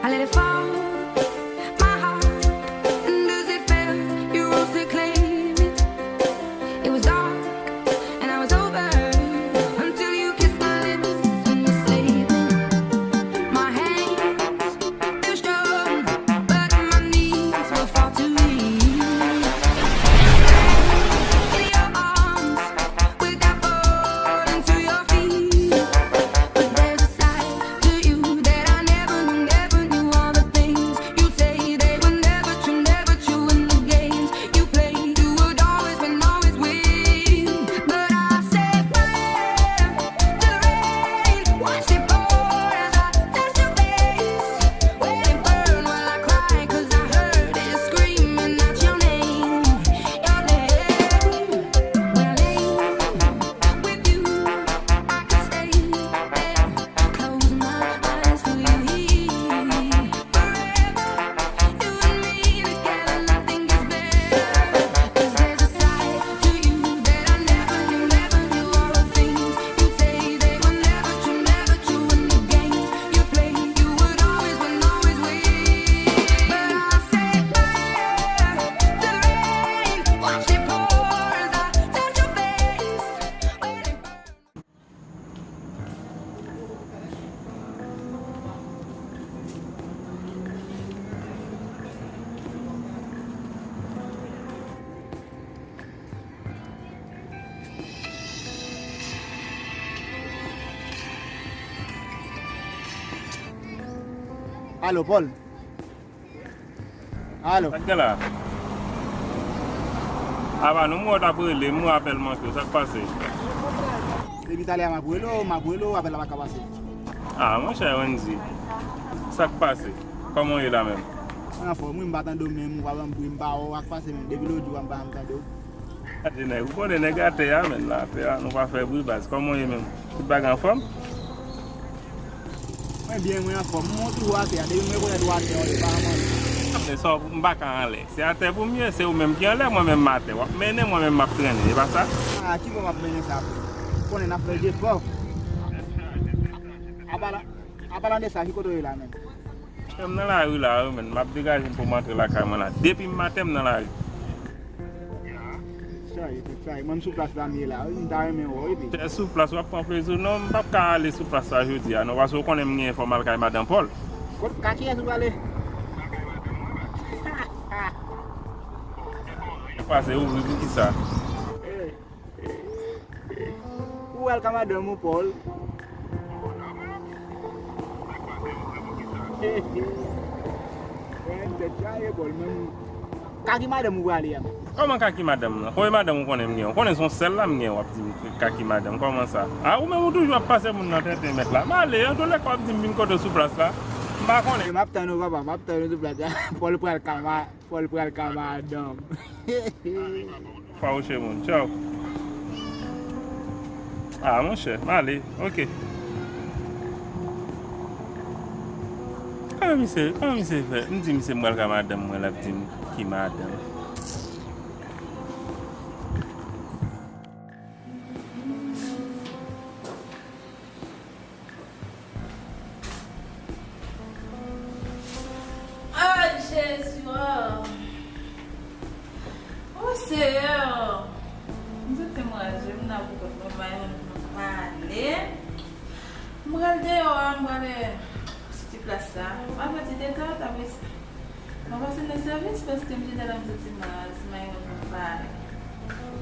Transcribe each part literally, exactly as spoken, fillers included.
I let it fall, my heart, and as it fell, you rose to claim it. It was dark, and I was over until you kissed my lips and you slayed me. My hands, they were strong, but my knees were far too weak. In your arms, without falling to your feet. But there's a side to you that I never knew, never knew. All the things you say, they were never true, never true. And the games you play, you would always win, always win. But I set fire to the rain, watch it pour as I touch your face. Let it burn while I cry, 'cause I heard it screaming out your name, your name. Well, with you, I could stay there. Close my eyes, feel you here. Forever, you and me together, nothing gets better. 'Cause there's a side to you that I never knew, never knew. All the things you say, they were never true, never true. And the games you play, you would always win, always win. But I'll set fire to the rain, watch it pour as I touch your face. Waiting for Alo, Paul. Alo. Sa k gen la? Apa, nou m wè w t ap rele, m wè apèl manke w, sa k pase? Depi talè a m ap rele w, m ap rele w, apèl la pa ka pase. Ah, monchè Wendy, sa k pase? Kòman w ye la menm? Mwen anfòm, wi, m pa tande w menm, ou pa ban m bri, m pa wè w, sa k pase menm? Depi lòt jou a m pa janm tande w. Gade nèg, ou konnen nèg atè a, menn, atè a, nou pa fè bri baz. Kòman w ye menm? Tout bagay anfòm? Mwen byen, mwen anfòm. Mwen toujou atè a. Depi mwen rekonèt ou atè a, ou pa anmwey. Men sa, m pa ka anlè. Se atè pou m ye, se ou menm ki anlè, mwen menm m atè. W ap mennen, mwen menm m ap trennen. E pa sa? Ah, ki bò w ap mennen sa pou? Ou konnen n ap fè jefò. Apalan, apalan de sa, ki kote w ye la menm? Monchè, m nan lari la wi, menn. M ap degaje m pou m antre lakay mwen la. Depi m maten, m nan lari. Sa ye, tèt chaje. Mwen, m sou plas la m ye la wi. M ta renmen wè w, epi. Chè, sou plas, w ap pran plezi w. Non, m p ap ka ale sou plas la jodi a, non, paske w konnen m gen fò m al kay madan Pòl. Kot, ka kiyès ou prale? Pase ouvri pou kisa? Ou al ka madanm ou, Paul. Tèt chaje, Paul, menm. Kaki madanm ou prale a? Kòman kaki madanm nan? Kòman madanm ou konnen m gen? Ou konnen se yon sèl la m gen, w ap di m kaki madanm. Kòman sa? A, ou menm ou toujou ap pase moun nan tenten mèt la. M ale, antoulèka w ap di m vin kote w sou plas la. M pa konnen. M ap tann ou, papa, m ap tann ou sou plas la. Paul pral ka ma-, Paul pral ka madanm. Fawouche moun. Tchaw. Ah, monchè, m ale. Ok. Kòman misye, kòman misye fè? M di misye m pral ka madanm mwen, l ap di m ki madanm. Ay, Jezi, oh. Oh, Seyè. M soti m raje, m nan pou kont mwen, m pa yon moun pale. M pral deyò a, m pral, eh, soti plas la. M ap di detan, ta vle sa. Mwen pase nan sèvis paske m chita la m santi m raz, m pa gen moun pou m pale.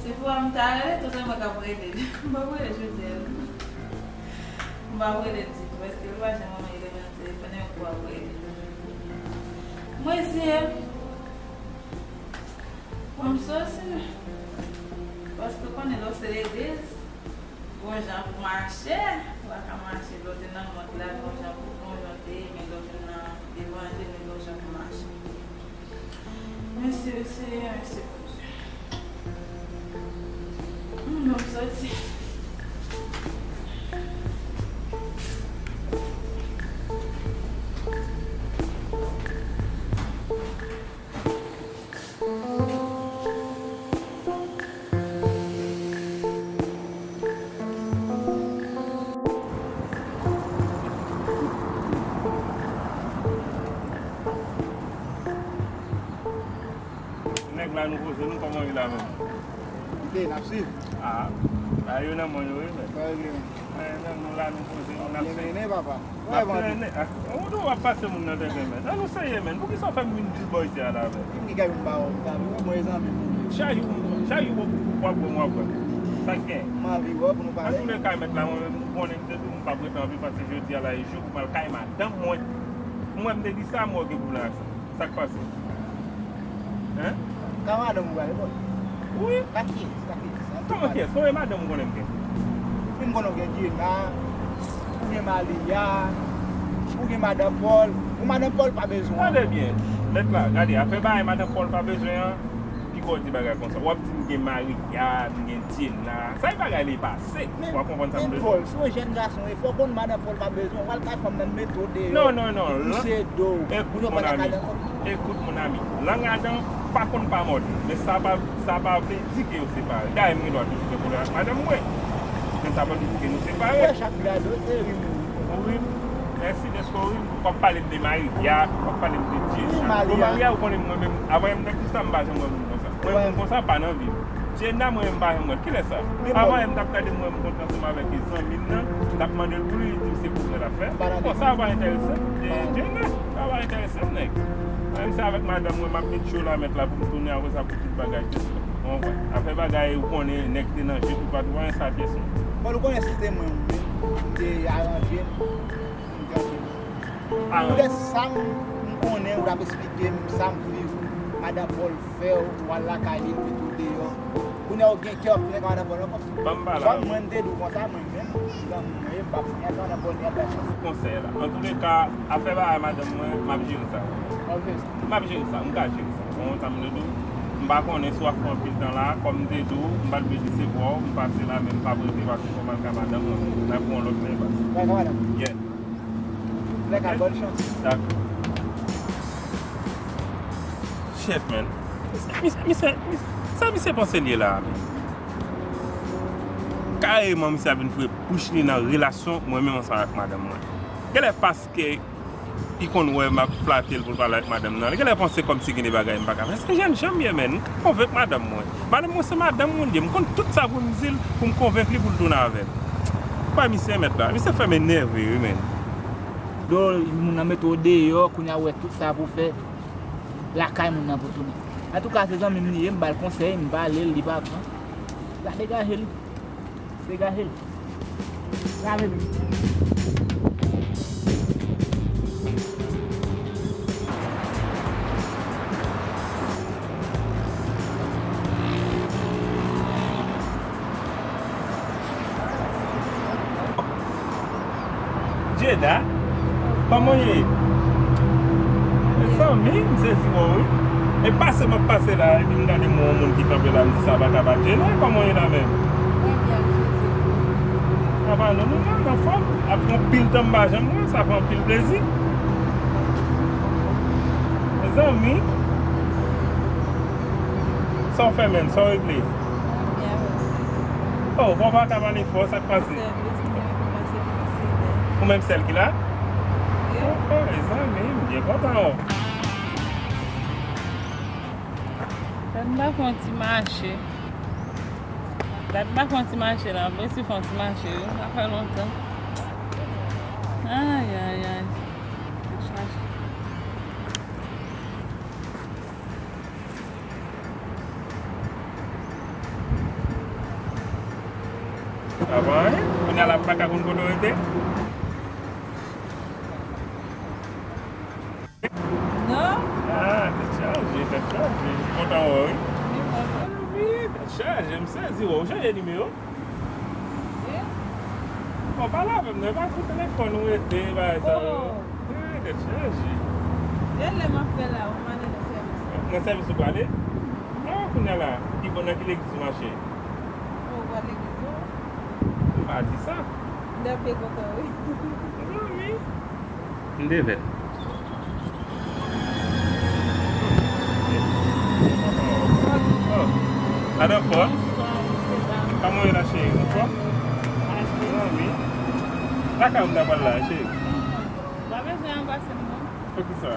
Se pou m ta rele, tout sa mwen k ap rele. M p ap rele jodi a. M p ap rele ditou paske li pa janm renmen rele nan telefòn, e yon kou ap rele. Mwen eseye pou m soti, paske w konnen lè w se legliz, gon jan pou mache, ou pa ka mache, lè w te nan mond la, gon jan pou, gon jan w te ye, men lè w vin nan levanjil, men gon jan pou mache. Mèsi, Seyè, mèsi, Bondye. Hmm, bon, m soti. La nou poze nou, kòman w ye la menm? Kite, n ap swiv. Ah, bagay yo nan men nou wi, men. Sa regle, men. Bagay nan nou la nou poze nou, n ap swiv. Byen mennen, papa. N ap trennen. Ah, ou tou w ap pase moun nan tenten, men. An nou serye, men. Poukisa w fè m vin di bò isi a la, men? Ki gay m ba w, m ta vin wè mwen zanmi m. Chak jou, chak jou w ap wè m, w ap wè m. Sa k gen? M anvi wè w pou nou pale. Antouleka, mèt la, mwen menm, ou konnen m te di w m p ap rete anpil paske jodi a la, e jou pou m al kay madanm mwen. Mwen, m te di sa, m wè w gen pwoblèm ak sa. Sa k pase? Hein? Ka madanm ou pale, bò? Wi. Ka kiyès? Ka kiyès? Kòman kiyès? Konbyen madanm ou konnen m gen? Wi, m konnen w gen Djena, ou gen Malia, ou gen madanm Paul. Ou madanm Paul pa bezwen. Tande byen, mèt la, gade, afè bagay madanm Paul pa bezwen an, piga w di bagay konsa. W ap di m gen Maria, m gen Djena. Sa e bagay li pase. Men, w ap konprann sa m vle di. Paul, si w jèn gason, e fò w konn madanm Paul pa bezwen w, w al kay fanm nan mete w deyò. Non, non, non. Li pouse do w. Écoute, mon ami. Écoute, mon ami. Lang Adan pa konn pa mòde. Men sa pa, sa pa vle di ke yo separe. Dayè, m gen dwa toujou gen pwoblèm ak madanm mwen. Men sa pa vle di ke nou separe. Wè, chak gade w, se ri m. Ou ri m. Mèsi dèske w ri m. W ap pale m de Maria, w ap pale m de Djena. Bon, Maria, ou konnen mwen menm, avan yè m t ap di sa, m pa janm wè moun konsa. Mwen, moun konsa pa nan vi m. Djena, mwen menm, m pa janm wè l. Kilè sa? Avan yè m t ap gade, mwen, m kontre ansanm avèk zanmi m nan, m t ap mande l pou li, li di m se pwogrè l ap fè. Bon, sa pa enterese m. E, Djena, sa pa enterese m, nèg. Mwen menm, se avèk madanm mwen, m ap met cho la, mèt la, pou m tounen apre sa pou tout bagay. Ou konprann? Afè bagay, ou konnen, nèg te nan je, tout patou, anyen sa pyès non. Bon, ou konnen si se mwen, m te aranje m, m te Poutèt sa m, m konnen, ou t ap esplike m sa m viv, madan Pòl fè w, w al lakay li, l mete w deyò. Kounye a w gen kè w ap tounen ka madan Pòl ankò. Ban m pale avè w. Kòm mwen m te di w konsa, mwen menm, zanmi mwen ye, m p ap ni al ka madan Pòl, ni al bay chans. Konsèy la. Antouleka, afè bagay madanm mwen, m ap jere sa. W ap jere sa? M ap jere sa, m ka jere sa. Bon, sa m vle di w, m pa konnen si w ap fè anpil tan la, kòm m te di w, m pa t vle desevwa w, m pase la, men m p ap rete paske fò m al ka madanm mwen, m ap pran yon lòt men pase. Bagay madanm. Yeah. Lè ka bòn chans. Dakò. Shit, man. Misye, misye, misye, sa misye panse l ye la a, man? Kareman, misye ap vin foure bouch li nan relasyon mwen menm ansanm ak madanm mwen. Genlè paske li konn wè m ap flate l pou l pale ak madanm nan. Li genlè panse kòmsi gen de bagay m pa ka fè. Se jènjan m ye, man. M ka konvenk madanm mwen. Madanm mwen se madanm mwen li ye. M konn tout sa pou m di l, pou m konvenk li pou l tounen avè m. Bay misye mèt la. Misye fè m enève, wi, men. Do moun nan mete w deyò, kounye a ou wè tout sa pou w fè. Lakay moun nan pou tounen. Antouka, se zanmi m li ye, m ba l konsèy, m pale l, li pa pran. La degaje li. Degaje l. Lave men. Jada, kòman w ye? Mezanmi, m sezi wè w wi. E pase m ap pase la, epi m gade m wè yon moun ki kanpe la, m di sa pa ka pa Jada, kòman w ye la menm? Mwen byen, m sezi. Apa non, nou la, n anfòm. Apre anpil tan m pa janm wè w, sa fè anpil plezi. Mezanmi, sa w fè menm, sa w regle? Mwen byen, mèsi. Oh, bon, pa ka pale fò, sa k pase? Sèvis, mwen kòmanse pou mwen sezi. Ou menm sèl ki la? Wi. Oh, oh, mezanmi, m byen kontan wè w. Gad m pa fè yon ti mache. Gad m pa fè yon ti mache la, m resi fè yon ti mache wi, sa fè lontan. Ay, ay, ay. Tèt chaje. Sa pa anyen. Kounye a la m pa ka konn kote w rete. Non. Ah, tèt chaje, tèt chaje. Kontan wè w wi. Wi, kontan. Wi, tèt chaje, m sezi wè w. Ou chanje nimewo? Wi. Bon, pale avè m non, e pa sou telefòn ou rete, bagay sa yo. Oh. Wi, tèt chaje. Gen lè m ap fè la, ou mande nan sèvis la. Nan sèvis ou prale? Ah, kounye a la, ki bò, nan ki legliz ou mache? Oh, ou prale legliz ou? M pa di sa. M t ap byen kontan wi. Mezanmi. M devèt. Oh, madan Pòl. Kòman w ye la cheri? Ou anfòm? Mezanmi. Lakay ou m ta pral la, cheri. Pa bezwen anbrase m non. Poukisa?